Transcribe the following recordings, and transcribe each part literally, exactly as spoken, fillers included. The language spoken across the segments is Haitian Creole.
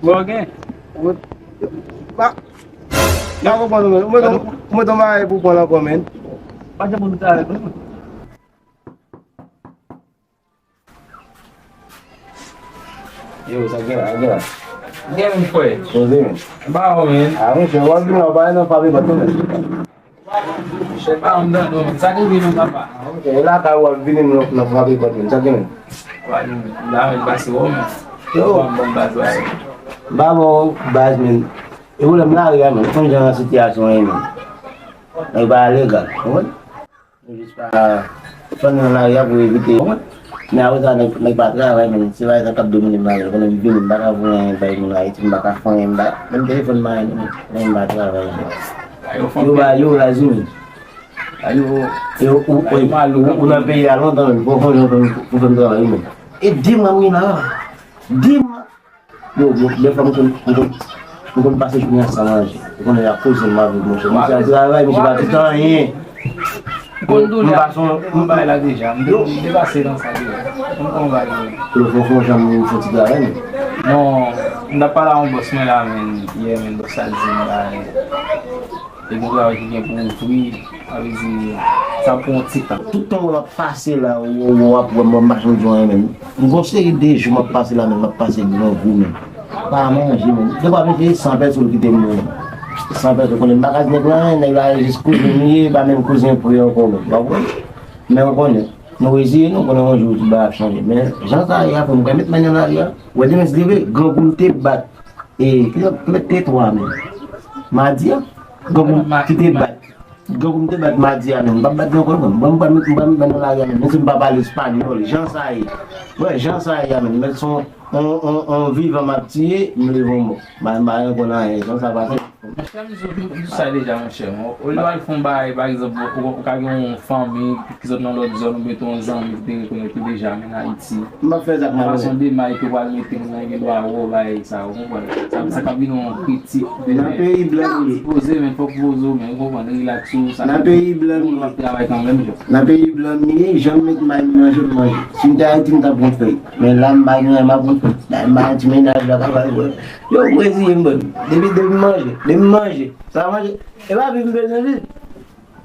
Bon, gen. Ou pa, pa konprann ou menm. Ou mete, ou mete yon bagay pou pran ankò, men. Pa janm moun sa avèk mwen. Yo, sa gen la, gen la. Gen, men, frè. Poze, men. Ba, men. Ah, monchè, w ap vin la, w pa nan fabrikat, non, men. Chèf pa andan non, sa ki vin nan papa. Ok, e lakay w ap vini nan, nan frape pòt mwen, sa ki men? Wa, la men pase wè men. Yo. Ban, ban baz la. M pa bon baz men. E pwoblèm lari a men, konn jan sitiyasyon an ye men. Nèg pa legal, konprann? Nou jis pa fè nan lari a pou evite, konprann? Men apre sa, nèg, nèg pa travay, men se pa sa k ap domine m la, men konnen m vini, m pa ka voye anyen bay moun Ayiti, m pa ka fè anyen, m pa, menm telefòn m pa gen, men m pa travay, men. Yo ba, yo razini. Yo, yo, ou, ou, ou, ou nan peyi a lontan, men, pou fè anyen pou, pou fè m travay, men. E de mwa m gen la, de mwa. Yo, yo, dèfwa m konn, m konn, m konn pase jounen an san manje. Ou konnen y ap poze m avèk monchè. Monchè ap travay, monchè pa tout anyen. M konn doulè m pa son, m bay la deja. M te, m te pase nan sa deja. M konn bay la. Yo, fò, fò jan m fò ti travay, men. Non, m t ap pale a yon bòs mwen la, men, yè, men, bòs la di m bay. E gen travay ki gen pou ouvri, sa vle di, sa pran yon ti tan. Tout tan w ap pase la, w, w, w ap wè m, m pa janm di w anyen menm. M gon seri de jou m ap pase la menm, m ap pase grangou menm. Pa manje menm. Dèfwa mesye san pèsòn kite m menm. San pèsòn konnen m pa ka di nèg la anyen, nèg la jis kouzen m ye, pa menm kouzen pre ankò menm. W ap wè? Men w konnen, nou reziye nou, konnen yon jou tout bagay ap chanje. Men jan sa ye a, fò m ka met men nan lari a. Wè demen se leve, grangou m te bat. E, kilè, kilè te twa menm? Madi a? Grangou m ki te bat. Grangou m te bat madi a menm. M p ap bat li ankò non. Mwen, m pral met, m pral met men nan lari a menm. Menm si m pa pale espanyòl, jan sa ye. Wè, jan sa ye a menm. Men se yon, yon, yon, yon vivan m ap tiye, m leve yon mò. M pa, m pa renmen konn anyen. Jan sa pase. Monchè, m di w, m di w sa deja, monchè. Olye w al fè yon bagay, pa egzanp, ou, ou ka gen yon fanmi ki sot nan lòt zòn, oubyen tou yon zanmi ki te rekonèt ou deja, men Ayiti. M ap fè sa k mal. Fason de may ke w al mete moun nan gen dwa wè w bagay sa, ou konprann? Sa, sa ka vin yon kritik. Nan peyi blan m ye. Poze, men fòk poze w, men ou konprann, rilaks ou, sa. Nan peyi blan m ye. M ap travay kanmenm, jan. Nan peyi blan m ye, jan m met may m manje, m manje. Si m te Ayiti, m t ap pran fèy. Men la, m pa gen anyen, m ap pran fèy. Bay m bay ti mennaj la, ka bay wè. Yo, m reziye m, bon. Depi, depi m manje, depi m manje. Sa manje, e pa viv m bezwen viv.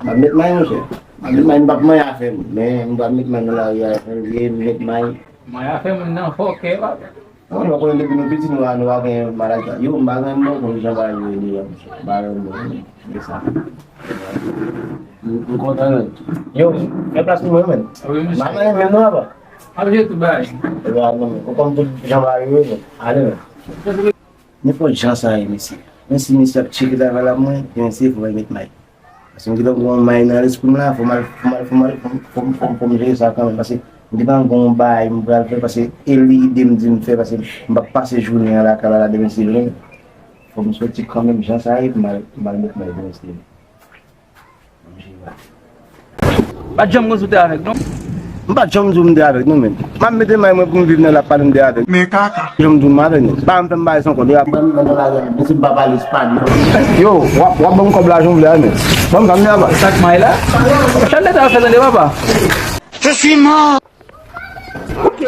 M ap met may, monchè. M ap met may, m p ap manyen afè m. Men, m p ap met may nan lari a, jan l ye, m met may. Manyen afè moun nan fòkè, papa. Non, nou konnen depi nou piti, nou pa, nou pa gen maladi sa. Yo, m pa gen bon konn jan bagay yo ye deja, monchè. M pa gen bon, men sa. M, m kontan, men. Yo, fè plas pou mwen, men. Wi, monchè. M pa gen men non, papa. M ap jere tout bagay. E pa non, men. Ou konn tout jan bagay yo ye, men. Ale, men. Nenpòt jan sa ye, mesye. Menm si mesye ap tcheke travay la pou mwen, ebyen, se fò y met may. Paske m gentan gon may nan lespri m la, fò m al, fò m al, fò m al, fò m, fò m, fò m, fò m jere sa kanmenm. Paske m gentan gon bagay m pral fè, paske e li ide m di m fè, paske m p ap pase jounen an lakay la, la demen se vre. Fò m soti kanmenm, jan sa ye, pou m al, pou m al met may demen se vre. Pa t janm konn sou te avèk, non? M pa t janm di w m te avèk, non, men. M ap mete may mwen pou m viv nan la, pa t m te avèk. Men kaka. Janm di w m avèk, non. Pa m fè m bagay san kòb. Yo, ap ban m nan lari a, men si m pa pale espanyòl. Yo, w ap, w ap ban m kòb la jan w vle a, men. Ban m sa m te ava. Sa k may la? Chan leta fè tande, papa. Je suis mort. Ok.